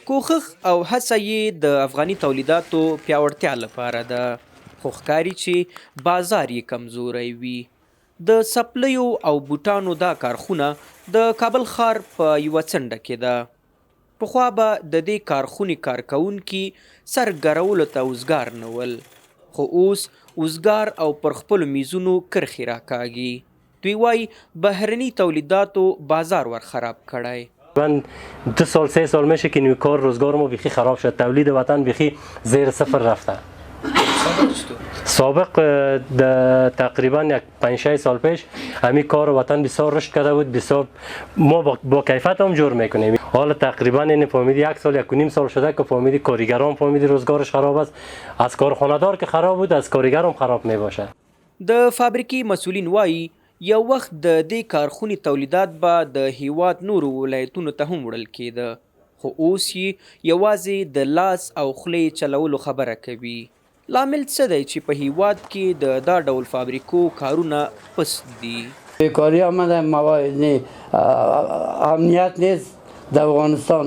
کوښښ او هڅه یې د افغاني تولیداتو پیاوړتیا لپاره ده، خو ښکاري چې بازار یې کمزوری وي. د څپلیو او بوټانو دا کارخونه د کابل ښار په یوه څنډه کې ده. پخوا به د دې کارخونې کارکوونکي سر ګرولو ته وزګار نه ول، خو اوس وزګار او پر خپلو میزونو کرښې راکاږي. دوی وايي، بهرني تولیداتو بازار ور خراب کړی. من 2 سال 3 سال میشه که نیو کار روزگار ما بیخی خراب شد. تولید وطن بیخی زیر صفر رفته. سابق تقریبا یک 5 6 سال پیش همی کار وطن بسیار رشد کرده بود. بسیار ما با کیفیت هم جور میکنیم. حالا تقریبا این فهمیدی یک سال، 1.5 سال شده که فهمیدی کارگران فهمیدی روزگارش خراب است. از کارخانه که خراب بود، از کارگر هم خراب می باشه. د فابریکې مسولین وايي، یو وخت د دې کارخونې تولیدات به د هېواد نورو ولایتونو ته هم وړل کېده، خو اوس یې یوازې د لاس او خولې چلولو خبره کوي. لامل څه دی چې په هېواد کې د دا ډول فابریکو کارونه پست دي؟ بیکاری آمده، مواد امنیت نیست در افغانستان،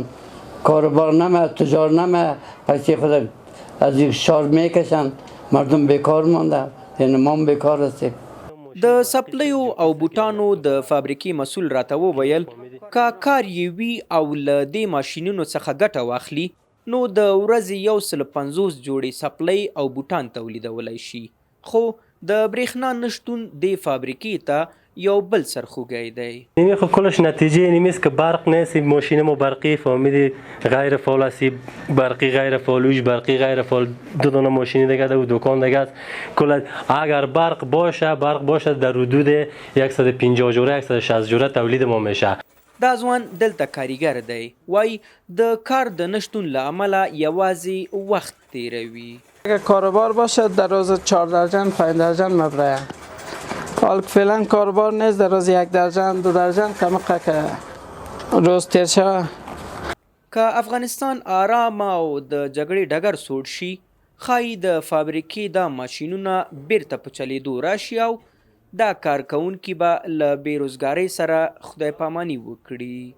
کاروبار نمه، تجار نمه، پیسې خود از یک شار میکشن، مردم بیکار مانده، یعنی ما هم بیکار هستیم. د څپلیو او بوټانو د فابریکې مسول راته وویل، که کار یې وي او له دې ماشینونو څخه ګټه واخلي، نو د ورځې 150 جوړې څپلۍ او بوټان تولیدولی شي، خو د برېښنا نشتون دې فابریکې ته یو بل سرخوږی دی. نیمی خو کلش نتیجه نیمیست که برق نیست. ماشین ما برقی فهمیدی غیر فعال است. برقی غیر فعال، ویش برقی غیر فعال، دو دانه ماشینی دیگه ده و دکان دیگه است. کل اگر برق باشه، برق باشه، در حدود 150 جوره، 160 جوره تولید ما میشه. دا ځوان دلته کاریګر دی، وایي د کار د نشتون له امله یوازې وخت تېروي. اگر کاروبار باشد، در روز 4 درجن، 5 درجن مبرایه. حال که فعلا کاروبار نیست، در روز یک درجن، دو درجن کمقه که روز تیر شوه. که افغانستان آرامه او د جګړې ډګر سوړ شي، ښايي د فابریکې دا ماشینونه بیرته په چلیدو راشي او دا کارکوونکي به له بې روزګارۍ سره خدای پاماني وکړي.